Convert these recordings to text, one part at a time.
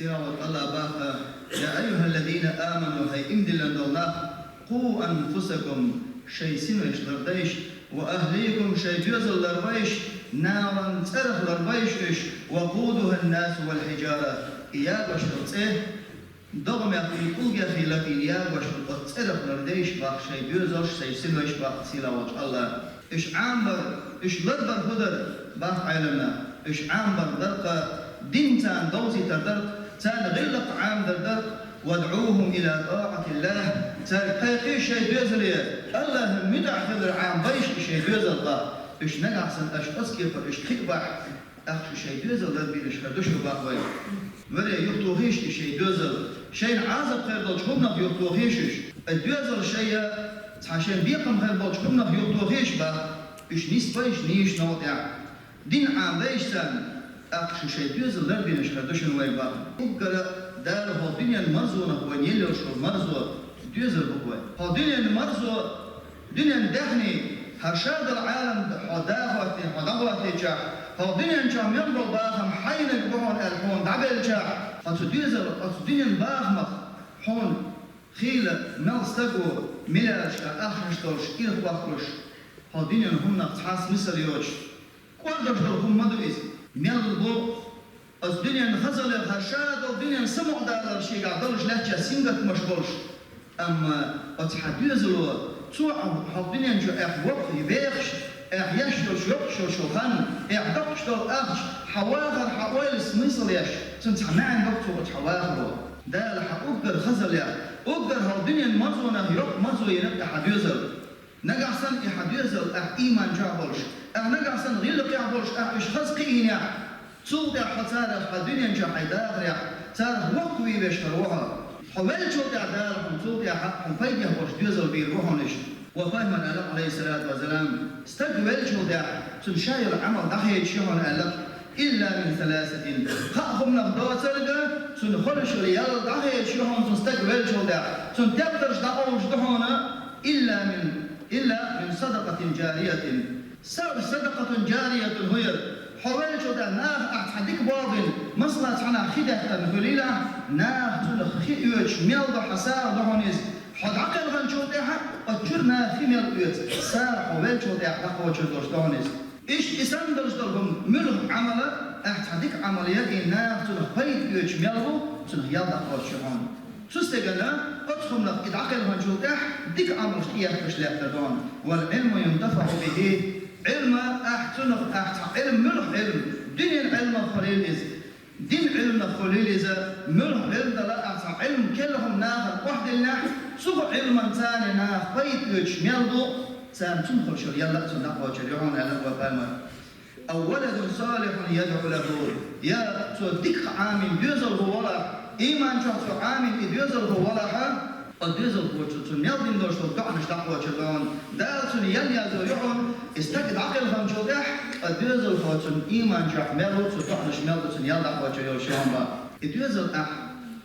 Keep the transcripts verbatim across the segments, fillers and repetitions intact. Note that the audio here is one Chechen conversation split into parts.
Аллах баха: «Я айюхаллазина аману», хӀай иман диллина дола нах, «къу анфусакум», шоай синош лардайша, «ва ахликум», шоай доьзал ларбайша, «наран», цӀерах ларбайша уьш, «вакъудухан-насу вал-хӀижара», и ягош йола цӀе, догӀмех, и кӀулгех йола, и ягош йола оцу цӀерах лардайша баха шоай доьзалш, шоай синош баха сийлахь волчу Аллах. Уьш Ӏамабар, уьш ларбар хӀун дара баха Ӏеламнаха? Уьш Ӏамабар дара-кх дин, царна довзийтар дара-кх, царна гӀиллакх Ӏамадар дара-кх, «вадӀухум иля тӀаӀатиллах», цаьрга кхайкхийша шоай доьзале, Аллахьан муьтӀахь хилар Ӏамабайша и шоай доьзал баха. Уьш нагахь санна аша оцу кепара уьш кхиабахь, тӀаккха шу шоай доьзал ларбеш хир ду шу баха вай. Варе, юхатохийша и шоай доьзал, шайна Ӏазап хир долчу хӀуманах юхатохийша уьш. И доьзал шайна цхьа шайна бекхам хир болчу хӀуманах юхатохийша баха, уьш нисбайша нийса новкъа тӀехь. Дин Ӏамабайша царна, тӀаккха шу шайн доьзал лардинарш хир ду шуна вай баха. Уггара Дала хӀокху дуьненан марзонах вайна елла йолуш йолу марзо доьзал бу вай. ХӀокху дуьненан марзо, дуьненан даьхний, хӀара шадолу Ӏалам хьо дӀахӀоттийна, хьо дӀахӀоттийчахь, хӀокху дуьнен чохь мел болу бахам хьайниг бу хьуна аьлла хьуна дӀабелчахь, хьо цу доьзал, хьо цу дуьненан бахамах хьуна хийла мел стаг ву, миллиардашкахь ахчанаш долуш, ирх бохкуш, хӀокху дуьненан хӀуманах цхьа а смысл йоцуш, кӀордош долу хӀума ма ду иза. Мел бу оцу дуьненан хазаллех, хӀара шадолу дуьненан самукъадалар шегахь долуш лаьттачу сингаттамаш болуш. Амма оцу хьан доьзало, цо хьо хӀокху дуьнен чу эхь воккхавехаш, эхь еш йолуш, йоккхуш йолуш йолу хан, эхь доккхуш долу ахча, хьан вахар, хьан ойла смысл еш, цуьнан цхьа маьӀна боккху цо оцу хьан вахаро. Дала хьан уггар хазаллех, уггар хьо дуьненан марзонах йоккха марзо йина тӀе хьан доьзал. Нагахь санна и хьан доьзал ахь ийман чохь болуш, ахь нагахь санна гӀиллакхехь болуш ахь уьш хаза кхиийнехь, цул тӀаьхьа хьо царах хьан дуьнен чохь хьайн дахарехь, царах воккхавеш хир ву хьо. Хьо веллачул тӀаьхьа Дала хьуна цул тӀаьхьа хьуна пайдехь болуш доьзал бийр бу хьуна уьш. Вайн пайхамар аьлла, Ӏалайхиссалату вассалам, стаг веллачул тӀаьхьа цуьнан ша йолу Ӏамал дӀахедаш ю хьуна аьлла, илла мин саласатин. Кхаа хӀуманах доцург, цуьнан хуьлуш йолу ял дӀахедаш ю хьуна цуьнан стаг веллачул тӀаьхьа. Цуьнан тептарш дӀакъовлуш ду хьуна, илла мин, илла мин садакъатин жариятин. Са-, садакъатун жариятун хӀун яра? Хьо веллачул тӀаьхьа наха ахь цхьа дика болх бина, масала, цхьанхьа хи деттина хуьлийла, наха цунах хи оьцуш мел ду хьан сагӀа ду хьуна иза. Хьо дӀакхелханчул тӀаьхьа оцу чуьра наха хи мел оьцу сагӀа хьо веллачул тӀаьхьа дӀакхочур долуш ду хьуна иза. Иштта и санна долуш долу хӀума, муьлхха Ӏамал, ахь цхьа дика Ӏамал яра, и наха цунах пайда оьцуш мел ву, цунах ял дӀакхочур хьуна. Цу стегана оцу хӀуманах и дӀакхелханчул тӀаьхьа дика Ӏамалш тӀеэцнарш лаьттар ду хьуна. Вал Ӏилму юнтафаӀу бихи. Ӏилма, ахь цунах, ахь цхьа Ӏилма, муьлхха Ӏилма, дуьненан Ӏилмах хуьлийла иза, дин Ӏилмах хуьлийла иза, муьлхха Ӏилма дала, ахь цхьа Ӏилма, керла хӀума нахана охьадиллинехь, цу Ӏилман царна наха пайда оьцуш мел ду, царна цунна хуьлуш йолу ял а цунна дӀакхочур ю хьуна аьлла вайн пайхамар. Ав валадун салихьун ядӀу лаху. Я цо дика Ӏамийна доьзалхо валахь, ийман чохь цо Ӏамийна и доьзалхо валахь, оцу доьзалхочо цунна мел дина долуш долу доӀанаш дӀакхочур ду хьуна. Дала цунна ял язйо ю хьуна, и стаг дӀакхелханчул тӀаьхьа, оцу доьзалхо цунна ийман чохь мел ву, цу доӀанаш мел ду цунна ял дӀакхочур йолуш ю хьуна баха. И доьзал ахь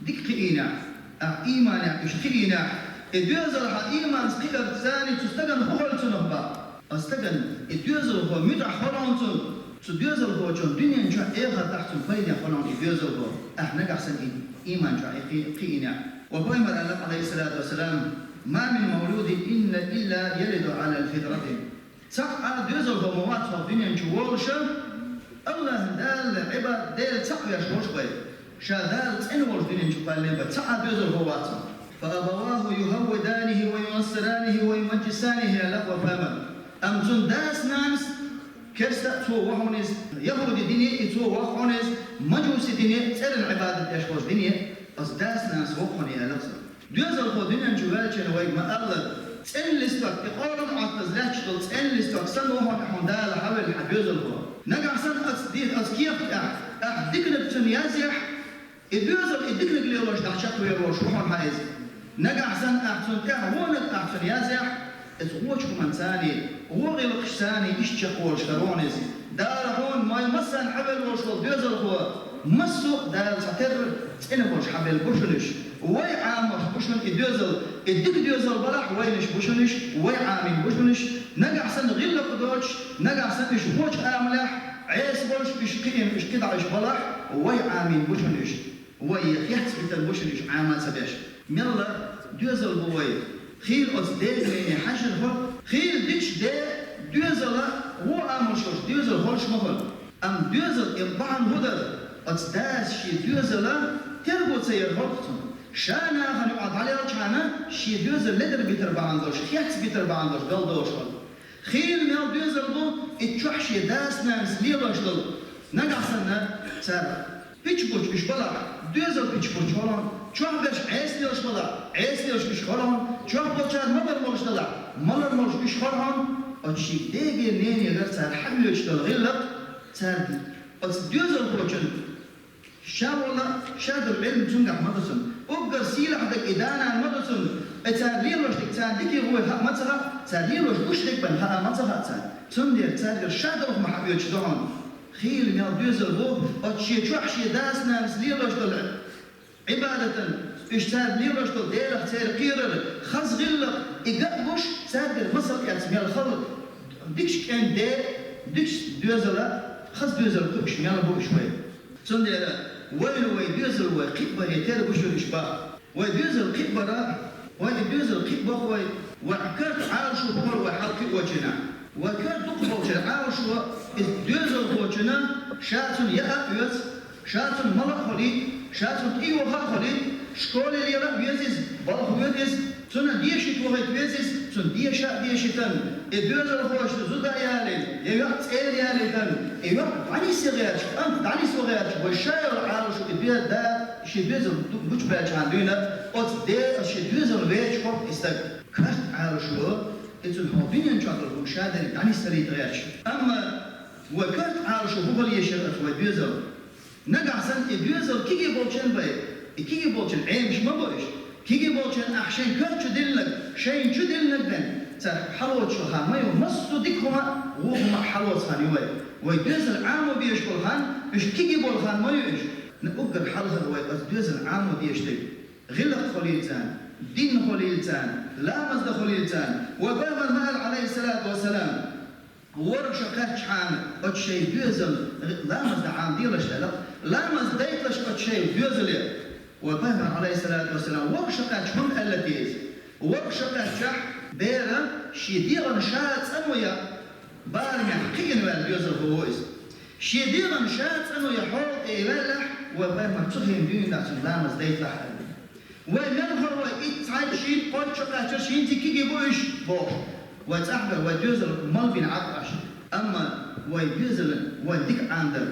дика кхиийнехь, ахь ийманехь уьш кхиийнехь, и доьзал хьан ийманца кхиарца царна цу стагана хӀун хуьлу цунах баха? Оцу стагана и доьзалхо муьтӀахь хуьлу хьуна цунна, цу доьзалхочун дуьнен чохь, эхартахь цунна пайдехь хуьлу хьуна и доьзалхо, ахь нагахь санна и ийман чохь и кхи-, кхиийнехь. Вайн пайхамар аьлла, Ӏалайхиссалату вассалам: «Ма мин мавлудин инна илла ялиду Ӏалал фитрати». Цхьа а доьзалхо ма вац хӀокху дуьнен чу волуш, Аллахьан Дала Ӏибадат Дела цхьаъ веш волуш вай, ша Дала цӀена волуш дуьнен чу кхоьллина вай, цхьа а доьзалхо вац хӀокху. «Фа абаваху юхаввиданихи ва юнассиранихи ва юмаджисанихи», аьлла вайн пайхамар. Амма цуьнан дас-нанас керста а цо ву хьуна иза, яхӀуди дине а и цо воккху хьуна иза, мажуси дине а, цӀеран Ӏибадат деш волчу дине а, оцу дас-нанас воккху хьуна и аьлла цо. Доьзалхо дуьнен чу ваьлча вайга ма-аллара, цӀена листок, и къолам Ӏоттаза лаьтташ долу цӀена листок санна ву хьуна, хьуна Дала хьавелла хьан доьзалхо. Нагахь санна оцу ди-, оцу кехат тӀехь ахь диканиг цунна язъяхь, и доьзал и диканиг лелош дӀа чекхвер волуш ву хьуна хьан иза. Нагахь санна ахь цунна тӀехь вониг ахь цунна язъяхь, иза вочу хӀуманца а, вон гӀиллакхашца а иштта чекхволуш хир ву хьуна иза. Дала хьуна, вайн массарна хьавелла волуш волу доьзалхо, массо а Дала цхьатерра цӀена волуш хьабелла бу шуна уьш. Вай Ӏамош бу шуна и доьзал, и дика доьзал балахь, вайнаш бу шуна уьш, вай Ӏамийна бу шуна уьш. Нагахь санна гӀиллакх доцуш, нагахь санна уьш вочу амалехь Ӏеса болуш, уьш кхиийна, уьш кхидӀа уьш балахь, вай Ӏамийна бу шуна уьш. Вай хецбитар бу шуна уьш Ӏама ца беш. Мелла доьзал бу вай. Хийла оцу деза нене хьаьшар хӀо, хийла дикачу де доьзала, вон амалш йолуш доьзал холуш ма хуьлу. Амма доьзал и бахьана хӀун дара? Оцу дас шен доьзала терго ца яр хӀокху цунна. Ша нахана юкъахь дӀалелчхьана шен доьзал ледар битар бахьана долуш, хецбитар бахьана долуш, галдолуш хӀо. Хийла мел доьзал бу, и чохь шен дас-нанас лелош долу. Нагахь санна цара пича-пуча уьш балахь, доьзал пича-пуча хӀо, чохь берш Ӏеса лелаш балахь, Ӏеса лелаш уьш хӀо, чохь болчара ма-барра молуш далахь, ма-ларра молуш уьш хӀо, оцу шен дега-нене гара цара хьан оьцуш долу гӀиллакх цара оцу доьзалхочун Ша волу, ша долу Ӏилма цуьнгахь ма ду цунна. Уггар сийлахь дерг и да-нана ма ду цунна. Ткъа цара лелош дерг царна дика гӀой хаа ма ца хаьа, цара лелош гуш дерг бен хаа ма ца хаьа царна. Цундела цаьргара ша долу хӀума хьан оьцуш ду хьуна. Хийла мел доьзал бу, оцу шен чохь шен дас-нанас лелош долу Ӏибадатан, уьш цара лелош долу Делах церан кхерар, хаза гӀиллакх, и ган а гуш, цаьргара масал эцна мел хала, дикачу кӀентан де, дикачу доьзала, хаза доьзал кхуьуш мел бу уьш вай. Цундела вайна вай доьзал вай кхиъ баре терго шу уьш баха. Вай доьзал кхиъ бара, вай и доьзал кхиъ боху вай, вай карта Ӏалашо бу хӀара вай хьалкхиочунна. Вай карта дукхахболчара Ӏалашо, иза доьзалхочунна ша цунна яа а оьцу, ша цунна мала а хилийта, ша цунна тӀейоха а хилийта, школе лела а веза иза, балха воьду иза, цунна дешийта вахийта веза иза, цунна деша а дешийтина, и доьзалхочунна зуда а ялийна, я йоӀ цӀера ялийтина, и йоӀ дӀанисъян гӀерташ, кӀант дӀанисъян гӀерташ, вай ша йолу Ӏалашо и доьзал да, шен доьзал ду-, гучубаьллачхьана дуьйна, оцу де, оцу шен доьзална вехаш хӀокху и стаг. Карта Ӏалашо, и цунна хьо дуьнен чохь долу хӀума ша дерриг дӀанисъялийта гӀерташ. Амма вай карта Ӏалашо хӀун хила еза оцу вай доьзал? Нагахь санна и доьзал кегий болчун бай, и кегий болчун Ӏемаш ма бу уьш. Кегий болчун ахь шайн карта чу диллинарг, шайна чу диллинарг бен, цара хьалоцуш хан ма ю, массо а дика хӀума а, вон хӀума а хьалоцу хан ю вай. Вай доьзал Ӏамо безаш болу хан, уьш кегий болу хан ма ю уьш. Уггар хьалхара вай оцу доьзал Ӏамо дезаш дерг. ГӀиллакх хилийла царна, дин хилийла царна, ламаз дан хилийла царна. Вай Пайхамар ма аьлла, Ӏалайхиссалату вассалам, ворхӀ шо кхаьччахьана оцу шайн доьзална, ламаз дан Ӏамаделаш аьлла, ламаз дайталаш оцу шайн доьзале. Вай Пайхамар, Ӏалайхиссалату вассалам, ворхӀ шо кхаьчча хӀунда аьлла те иза? ВорхӀ шо кхаьччахь бер шен дегӀан ша цӀано ян, барамехь кхиъна ваьлла доьзалхо ву иза. Шен дегӀан ша цӀано ян хьолан тӀе ваьллехь, вай Пайхамар цу хенахь дуьйна цунна ламаз дайталахь аьлла. Вай мел хӀара вай итт цхьайтта шийтта кхойтта шо кхаьчча шен цӀе кегий бу уьш бохуш. Вай цӀахь бер вай доьзал мала бина Ӏад Ӏаш. Амма вай доьзална вай дика Ӏамадар,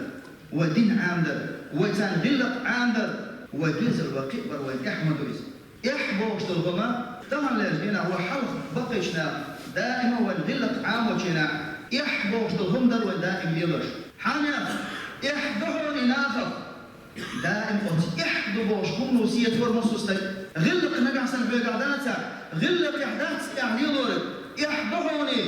вай дин Ӏамадар, вай царна гӀиллакх Ӏамадар, вай доьзал вай кхиъ бар вайн тӀехь ма ду иза. Эхь бохуш долу хӀума, таханлерчу дийнахь вай хьалха баккхийчу наха, даима вайн гӀиллакх Ӏамочу хенахь, эхь бохуш долу хӀума дара вай даим лелош. Хьан ях, эхь ду хьуна и нахах? Даим оцу эхь ду бохуш хӀумано сецор массо а стаг. ГӀиллакх нагахь санна хьоьгахь дацахь, гӀиллакхехь дац и ахь лелориг, эхь ду хьуна и,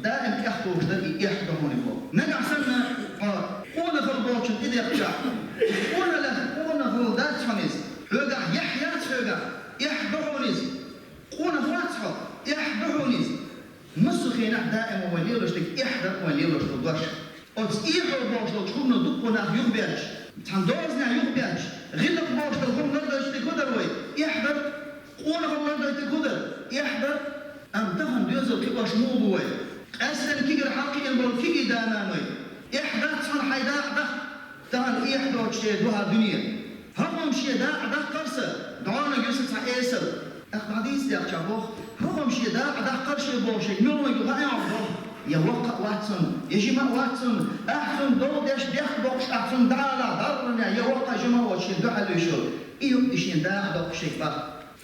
даим тӀехтухуш дара и эхь ду хьуна и боху. Нагахь санна хьо къонахалла болчун тӀедехчахь, къонахалла, къонахалла дац хьуна иза. Хьоьгахь яхь яц хьоьгахь, эхь ду хьуна иза. Къонах вац хьо, эхь ду хьуна иза. Массо а хенахь даима вай лелош дерг эхь дара вай лелош долу дош. Оцу эхь бохуш долчу хӀумано дуккха нах юхаберш, цхьана дозанехь юхаберш, гӀиллакх бохуш долу хӀума лардойтург хӀун дара вай? Эхь дара. Къонахалла лардойтург хӀун дара? Эхь дара. Амма тахана доьзал кхиош муха бу вай? Къаьсттина кегара хьалакхиъна болу кегий да-нана вай. Эхь дац хьуна хьайн дакъа даха. Тахана эхь доцуш шен ду хӀара дуьне. ХӀокхунна шен дакъа даккхар сан, дӀонаг ю сан цхьа эсала. ТӀаккха дӀадийца дехча боху, хӀокхунна шен дакъа даккхар шен боху, шега муьлханиг ю хаьий хьуна боху, я воккха а вац цунна, я жима а вац цунна, ахь цунна дов деш дехка боккхуш, ахь цунна дӀаала, дӀаргӀанехь, я воккха а жима а воцуш шен дуьхьал вуьйш йолу. И ю и шен дакъа доккхуш шега бах.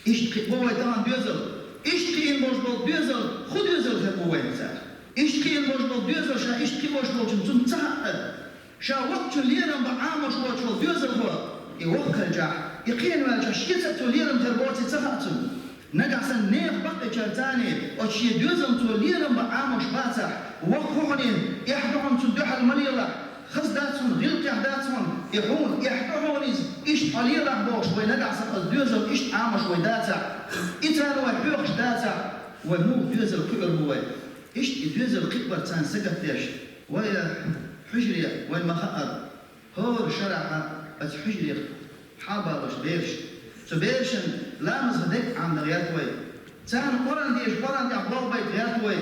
Иштта кхиъ бу вай тахана доьзал. Иштта кхиъна болуш болу доьзал, хӀун доьзал хир бу вайна цара? Иштта кхиъна болуш болу доьзал ша иштта кхиош болчун цунна ца хаьа. Ша воккхачун лерам бан Ӏамош воцуш волу доьзалхо, и воккха хилчахь, и кхиъна ваьлчахь, шеца а цо лерам хир боций ца хаьа цунна. Нагахь санна нехан баккхийчара царний, оцу шен доьзална цо лерам бан Ӏамош бацахь, воккха ву хьуна и, эхь ду хьуна цунна дуьхьал ма лелахь, хаза дац хьуна, гӀиллакхехь дац хьуна, и хьуна, эхь ду хьуна иза, иштта хьо лелахь бохуш вай нагахь санна оцу доьзална иштта Ӏамош вай дацахь, и царна вай хьоьхуш дацахь, вай муха доьзал кхуьур бу вай? Иштта и доьзал кхиъ бар царна сагатдеш. Вай хьуьжаре, вайн ма хаъара, хӀора шарахь оцу хьуьжарех Хьалбалуш бераш. Цу берашна ламаза дег Ӏамаде гӀерта вай. Царна Къуръан деша, Къуръан тӀехь болх байта гӀерта вай.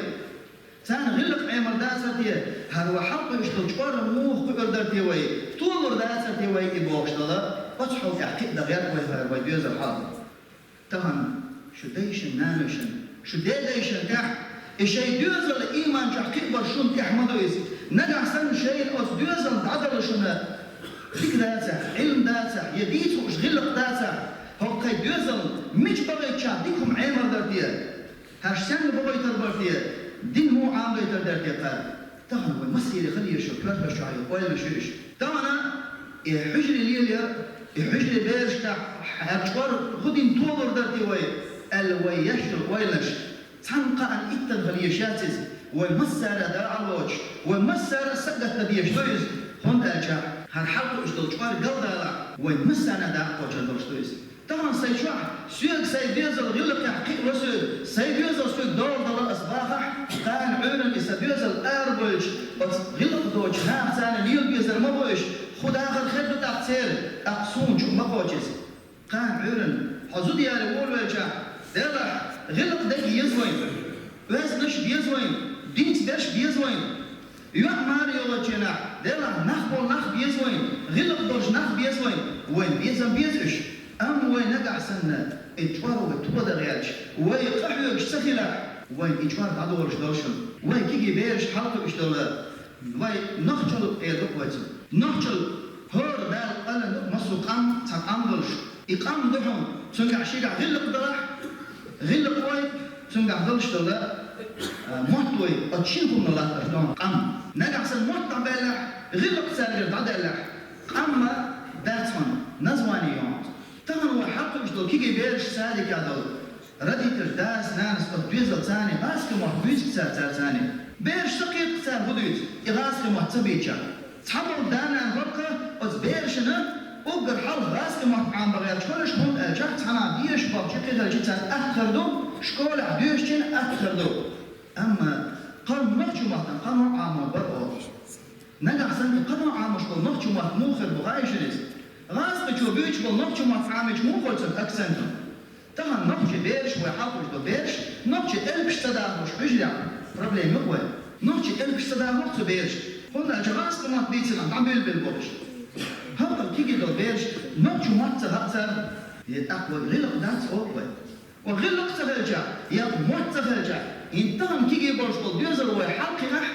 Царна гӀиллакх Ӏемар дацар те, хӀара вай хьалкхуьуш долу чкъор муха кхуьур дара те вай, толур дацар те вай и бохуш долу, оцу хьал тӀехь кхиадан гӀерта вай хӀара вай доьзал хьал. Тахана шу дайшна, нанойшна, шу дедайшна тӀехь, и шайн доьзал ийман чохь кхиабар шуна тӀехь ма ду иза. Нагахь санна шайна оцу доьзална дӀадала шуна дика дацахь, Ӏилма дацахь, я дийца хууш гӀиллакх дацахь, хӀокху кхайн доьзална мича бахийтчахь дика хӀума Ӏемар дара те? ХӀара стенга бохуьйтур бара те? Дин муха Ӏамадойтур дара те кхара? Тахана вай массаьрга хала еза шу коьрташ чохь йолу ойланаш ю уьш. Тахана и хьуьжаре лелаяр, и хьуьжаре бераш тӀехь хьан чкъор хӀун дина толур дара те вай, аьлла вай еш йолу ойланаш. Цхьанна кхаанна иттанна хала езаш яц иза. Вай массара а дакъа лоцуш, вай массара а сагатдан дезаш ду иза. ХӀунда аьлча хӀара хьалкхуьуш долу чкъор галдалахь, вай массарна а дакъа кхочур долуш ду иза. Тахана сайн чохь, соьга сайн доьзал гӀиллакхехь кхиало соьга, сайн доьзал соьга догӀу дала ас бахахь, кхана Ӏуьйранна и сан доьзал арабевлча, оцу гӀиллакх доцучу наха царна лела безар ма бу уьш, хӀун дахар хир ду тӀаккха церан, тӀаккха суна чу ма кхочу иза. Кхана Ӏуьйранна хьо зуда яле волавелчахь, делахь, гӀиллакх дерг еза вайна, оьзданаш беза вайна, динца берш беза вайна. ЙоӀ мара йолчу хенахь, делахь, нах болу нах беза вайна, гӀиллакх долуш нах беза вайна, вайна безам беза уьш. Амма вай нагахь санна, и чкъор вай тодан гӀерташ, вай къахьоьгуш ца хилахь, вайна и чкъор дӀадолуш долуш ду. Вай кегий бераш хьалкхуьуш долу, вай нохчалла эр ду вай цунах. Нохчалла хӀора Дала къалан ду массо а къам, цхьа къам долуш. И къам ду хьуна, цуьнгахь шегахь гӀиллакх далахь, гӀиллакх ой, цуьнгахь долуш долу, а, мотт ой, оцу шина хӀуманах латтош долу къам. Нагахь санна мотт дӀабаьллехь, гӀиллакх цаьргара дӀадаьллехь, къам ма дац хьуна, название ю хьуна. Тахана вай хьалкхуьуш долу кегий бераш садикехь долу. Родителаш, дас, нанас оцу доьзалца гӀазкхийн мотт буьйцу цара, цара царна. Бераш ца кхетахь цара хӀун дуьйцу? И гӀазкхийн мотт ца буьйцучохь. Цхьаболу да-нана баккха оцу берашна уггар хьалха гӀазкхийн мотт Ӏамабан гӀерташ хуьлуш, хӀунда аьлча цхьана дезаш болчу кхидерчу царна атта хир ду, школехь доьшучун атта хир ду. Амма кхана нохчийн маттана кхана Ӏамор бара оха. Нагахь санна и кхана Ӏамош болу нохчийн мотт муха хир бу хаийша иза? ГӀазкхичо буьйцуш болу нохчийн мотт Ӏамийча муха хуьлу цуьнан акцент? Тахана нохчийн бераш, вай хьалкхуьуш долу бераш, нохчийн элпаш ца дахалуш хьуьжарехь, проблема ю-кх вайн. Нохчийн элпаш ца дахало цу бераша, хӀунда аьлча гӀазкхийн мотт бийцина дӀабуьйлабелла болуш. ХӀокху кегий долу бераш нохчийн мотт ца хаьа царна, я тӀаккха вай гӀиллакх дац оха вай. Вай гӀиллакх ца хилча, я мотт ца хилча, хӀинца тахана кегий болуш болу доьзал вай хьалкхиахь,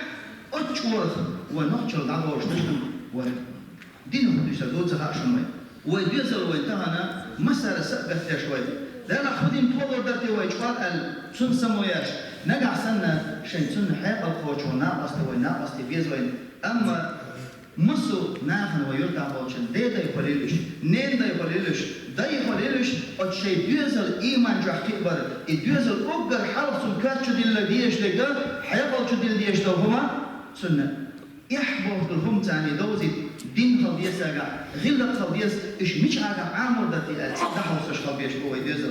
оцу чкъорах вай нохчалла дӀадолуш ду шуна вай. Динах дуьсур ду ца хаьа шуна вай. Вай доьзал вай тахана массара а сагатдеш вай. Делахь хӀун дина толур дара те вай чкъор аьлла, цунна само еш, нагахь санна шайн цунна хьекъал кхочу вай накъостий, вай накъостий беза вайна. Амма массо а нахана вай юьртахь болчун дедай хуьлийла уьш, ненадай хуьлийла уьш, дай хуьлийла уьш, оцу шайн доьзал ийман чохь кхиабар, и доьзал уггар хьалха цунна коьрта чу дилла дезаш дерг дан, хьекъал чу дилла дезаш долу хӀума цунна. Эхь бохург хӀума царна довзийта, дин хила деза цаьргахь, гӀиллакх хила деза, уьш мичахьа Ӏамор дара те аьлла, дӀахьовсуш хила безаш бу вай доьзал.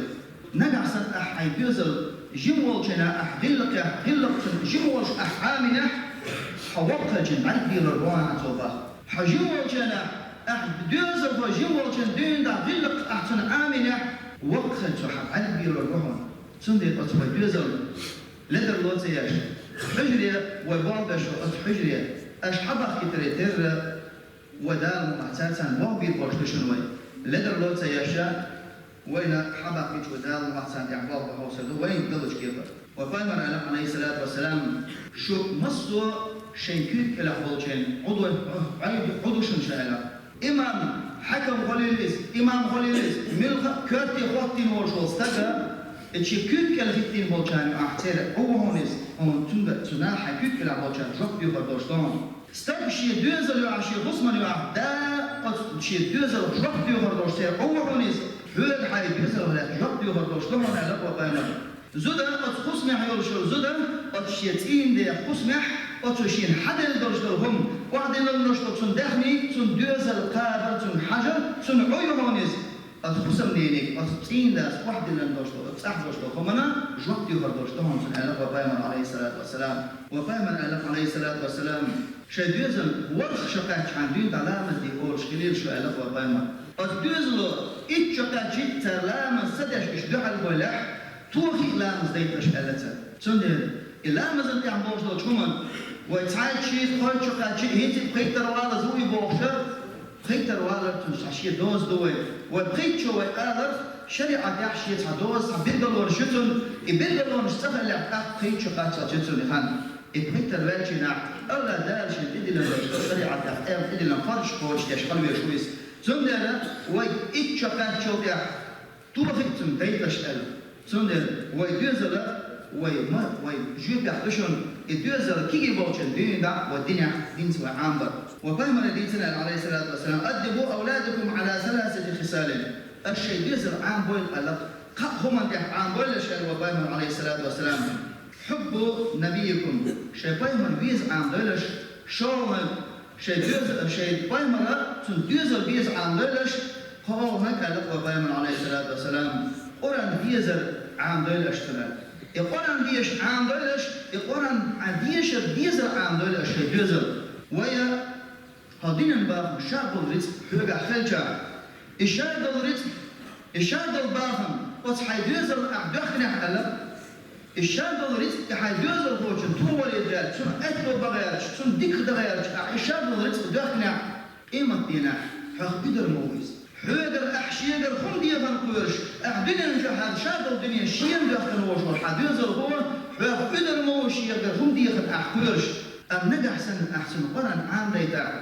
Нагахь санна ахь хьайн доьзал жима волчу хенахь ахь гӀиллакхехь, гӀиллакх цунна жима волуш ахь Ӏамийнехь, хьо воккха хилча бӀаьрг белор бу хьуна цо бах. Хьо жима волчу хенахь ахь доьзалхо жима волчу хенахь дуьйна дӀа гӀиллакх ахь цунна Ӏамийнехь, воккха хилча цо хьан бӀаьрг белор бу хьуна. Цундела оцу вай доьзал ледарло ца еш, хьуьжаре вай болх беш оцу хьуьжаре, аша хьабахкийтаре терра, вай Дала мукъ лахь царна болх бийр болуш ду шуна вай. Ледарло ца еш, вайна хьабахкийча вай Дала мукъ лахь царна тӀехь болх бан хьовсур ду вайна далучу кепара. Вай пайхамар аьлла, Ӏалайхиссалату вассалам, шу массо а шайн куьйга кӀелахь болчеран гӀу ду, гӀу ду шуна ша аьлла. Имам, хьаькам хуьлийла иза, имам хуьлийла иза, муьлхха а коьрте хӀоттийна волуш волу стаг, и шен куьйга кӀел хӀиттийна болчарна юкъахь церан гӀу ву хьуна иза, хьуна цуьнга, цу наха хьайн куьйга кӀелахь болчарна жоп доьхур долуш ду хьуна. Стаг шен доьзал юкъахь, шен хӀусаман юкъахь, да оцу шен доьзалх жоп доьхур долуш церан гӀу ву хьуна иза, хьоьга хьайн доьзалх лаьцна жоп доьхур долуш ду хьуна аьлла вай пайхамар. Зуда, оцу хӀусамехь йолуш йолу зуда, оцу шен цӀийнан дех хӀусамехь, оцу шена хьаделла долуш долу хӀума, охьадиллина долуш долу цуьнан даьхни, цуьнан доьзал кхабар, цуьнга хьажар, цуьнан гӀу ю хьуна иза. Оцу хӀусамнениг, оцу цӀийнан дас охьадиллина долуш долу, оцу цӀахь долуш долу хӀуманна жоп доьхур долуш ду хьуна цунна аьлла вай пайхамар, Ӏалайхиссалату вассалам. Вай пайхамар аьлла, Ӏалайхиссалату вассалам, шайн доьзална ворхӀ шо кхаьччахьана дуьйна дӀа ламаз де олуш хилийла шу аьлла вай пайхамар. Оцу доьзало итт шо кхаьчча цара ламаз ца деш уьш дуьхьал бевллехь, тохий ламаз дайталаш аьлла цара. Цундела и ламазан тӀехь болуш долчу хӀуманна вай цхьайтта шо, кхойтта шо кхаьчча, хӀинца а пхийттара валаза ву и бохуш, пхийттара валар цунна цхьа шен доза ду вай. Вай пхийтта шо вай аларх, шариӀатехь шен цхьа доза, цхьа билгалонаш ю цунна, и билгалонаш ца хиллехь, тӀаккха пхийтта шо кхаччалц ю цунна и хан. И пхийттара ваьллачийнахь, АллахӀ Дала шен тӀедиллина долчу шариӀатехь, тӀедиллина парзаш кхочушдеш хила везаш ву иза. Цундела вай итт шо кхаьччул тӀаьхьа тохий цунна дайталаш аьлла. Цундела вай доьзал, вай ма, вай жоьпехь ду шуна, и доьзал кегий болчун дуьйна дӀа вай динехь, динца вай Ӏамабар. Вай пайхамаре дийцина аьлла, Ӏалайхиссалату вассалам: «Аддибу авладакум Ӏала саласати хисалин». Аша шайн доьзал Ӏамабойла аьлла, кхаа хӀуманна тӀехь Ӏамабойла аша аьлла вай пайхамар, Ӏалайхиссалату вассалам. «Хьуббу набиййикум», шайн пайхамар веза Ӏамадойла аша, шолгӀа шайн доьза-, шайн пайхамара, цуьнан доьзал беза Ӏамадойла аша, кхоалгӀаниг аьлла вай пайхамар, Ӏалайхиссалату вассалам, Къуръан дезар Ӏамадойла аша цуьнан. И Къуръан дезаш Ӏамадойла аша, и Къуръан Ӏа дезар, дезар Ӏамадойла аша шайн доьзал. Вай хьо динан бахам шадолу рицкъ хьоьгахь хилча, и шадолу рицкъ, и шадолу бахам оцу хьайн доьзална ахь доьхкинехь аьлла, и шадолу рицкъ и хьайн доьзалхочун товаре даьлча, цунах аьтто бан гӀерташ, цунна дика дан гӀерташ ахь и шадолу рицкъ доьхкинехь, къематдийнахь хьох уьдар ма ву иза. Хьоьгара ахь шегара хӀума дехарна кхоьруш, ахь дуьнен чохь хьан шадолу дуьне шена доьхкина волуш волу хьан доьзалхо хьох уьдар ма ву шегара хӀума дехарна ахь кхоьруш. Амма нагахь санна ахь цунна Къуръан Ӏамадайтахь,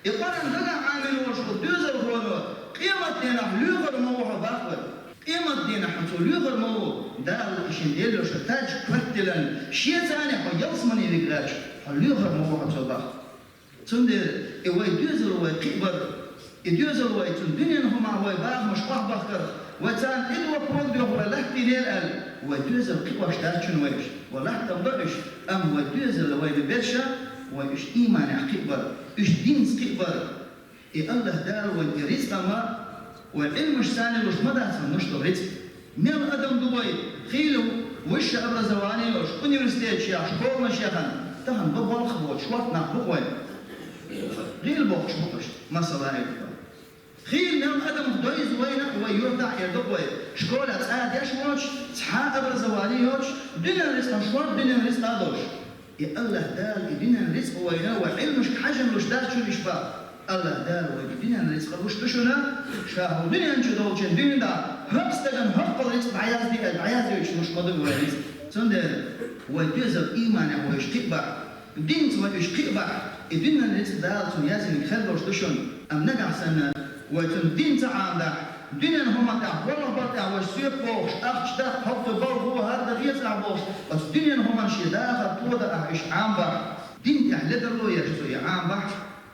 и Къуръан дагахь Ӏамийна волуш волу доьзалхоно къематдийнахь лоьхур ма ву хьо бах вай. Къематдийнахь хьо цо лоьхур ма ву, Дала шен деллачу таж хӀоттаделла, шен цӀарна хьо ялсамане вига гӀерташ, хьо лоьхур ма ву хьо цо бах. Цундела и вай доьзал вай кхиабар, и доьзал вай цуьнан дуьненан хӀуманах вай бахамаш охьабахкар, вай царна тӀедогӀу пурба доьху вай латтийнера аьлла, вай доьзал кхиош дац шуна вайша. Вай латтам до уьш, амма вай доьзал вайна берша, вай уьш ийманехь кхиабар, уьш динца кхиабар. И АллахӀ Дала вайна и рицкъа ма, вай Ӏилмаш санна луш ма дац вайна луш долу рицкъ. Мел адам ду вай, хийла высшее образование йолуш, университеташ яхна, школанаш яхна, тахана бан болх боцуш, шорта нах бу вай. Гил бохуш бу уьш, масала а ду. Хийла мел адамах дойза вайна а, вай юьртахь а эр ду вай, школе цӀа деш воцуш, цхьа а образование йоцуш, дуьненан рицкъа, шорта дуьненан рицкъа а долуш. И АллахӀ Дала и дуьненан рицкъа вайна, вай Ӏилмашка хьаьжна луш дац шуна уьш бах. АллахӀ Дала вайна дуьненан рицкъа луш ду шуна, ша хӀокху дуьнен чу долчун дуьйна дӀа, хӀокху стагана хӀокхул рицкъа дӀаязде аьлла, дӀаяздеш луш ма ду вай рицкъ. Цундела вай доьзал ийманехь вай уьш кхиабахь, динца вай уьш кхиабахь, и дуьненан рицкъ Дала цунна яздинарг хир долуш ду шуна. Амма нагахь санна, вай цуьнан дин ца Ӏамадахь, дуьненан хӀуманна тӀехь, болх бар тӀехь вай соьпа бохуш, ахча даккха, хӀокху балхо, хӀара дан хьеца ахь бохуш, оцу дуьненан хӀуманна шен дахар тодан ахь уьш Ӏамабахь, дин тӀехь ледарло еш цо и Ӏамабахь,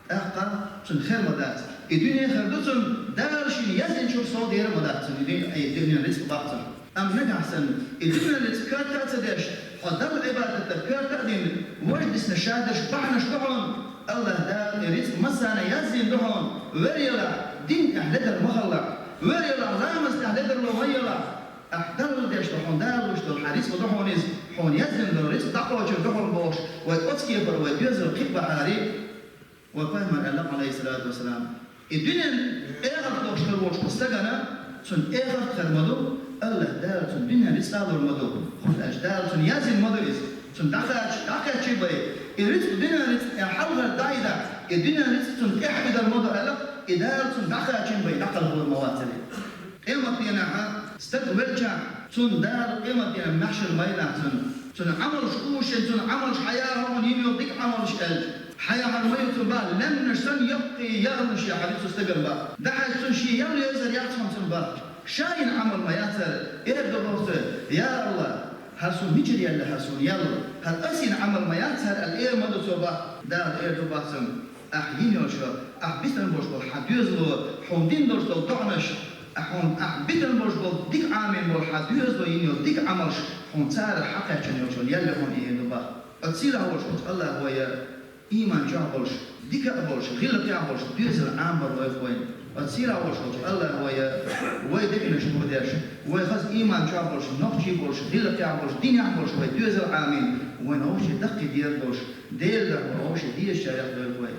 тӀаккха цунна хир ма дац. И дуьне хир ду цунна, Дала шена яздинчух сов дер ма дац цунна, и дуьне, и дуьненан рицкъ бах цунна. Амма нагахь санна, и дуьненан рицкъ коьрта а ца деш, хьо Далла Ӏибадат дар коьрта а дина, важа дисна шадерш бахьанаш ду хьуна, АллахӀ Дала и рицкъ массарна яздина ду хьуна, вер елахь, дин тӀехь ледар ма хилалахь, вер елахь, ламаз тӀехь ледарло ма елахь, ахь Далла деш ду хьуна, Дала луш долу хьан рицкъ ду хьуна иза, хьуна яздина долу рицкъ дӀакхочур ду хьуна бохуш, вай оцу кепара вай доьзал кхиабахьара, вай пайхамар аьлла, Ӏалайхиссалату вассалам, и дуьненан эхарт лохуш хир волчу стагана, цунна эхарт хир ма ду, АллахӀ Дала цунна дуьненан рицкъа лур ма ду, хӀунда аьлча Дала цунна яздина ма ду иза, цунна дӀакхача, дӀакхаьччи бай, и рицкъ, дуьненан рицкъ, э, хьалхара дӀахьийда, и дуьненан рицкъ цунна тӀехь а бедар ма ду аьлла, и Дала цунна дӀакхачийна бай, дӀакхалхалур ма вацара. Къематдийнахьа стаг велчахь, цунна Дала къематдийнахь маьхьшар ма йилахь цунна. Цунна Ӏамалш ушшина, цунна Ӏамалш хьаяхьа хьуна йина йолу дика Ӏамалш аьлча. Хьаяхьар ма ю цунна бах, лаьмнаш санна йоккхий ялнаш яхьар ю цу стагана бах. Дахьаш цунна шен ял йойзар яц хьуна цунна бах. Ша йина Ӏамал ма яцара, эр ду боху цо: «Я АллахӀ, хӀара суна мичара яьлла хӀара суна ял? ХӀара ас йина Ӏамал ма яцара», аьлла, эр ма ду цо бах. Дала эр ду бах цунна: Ахь йина йолуш, ахь битина болуш болу хьан доьзало, хьуна дина долуш долу догӀанаш, ахь хьуна, ахь битина болуш болу дика Ӏамийна болу хьан доьзало йина йолу дика Ӏамалш, хьуна царах хьакхаьчна йолчун ял ю хьуна и эр ду бах. Оцу сийлахь волуш волчу АллахӀа вай ийман чохь болуш, дика а болуш, гӀиллакхехь а болуш, доьзал Ӏамабар лойла вайна. Оцу сийлахь волуш волчу АллахӀа вай, вай дегнаш буха деш, вай хаза ийман чохь болуш, нохчий болуш, гӀиллакхехь болуш, динехь болуш вай доьзал Ӏамийна, вайна вовшийн даккхий дезар долуш, Делан дуьхьа вовшийн дезачарех лойла вай.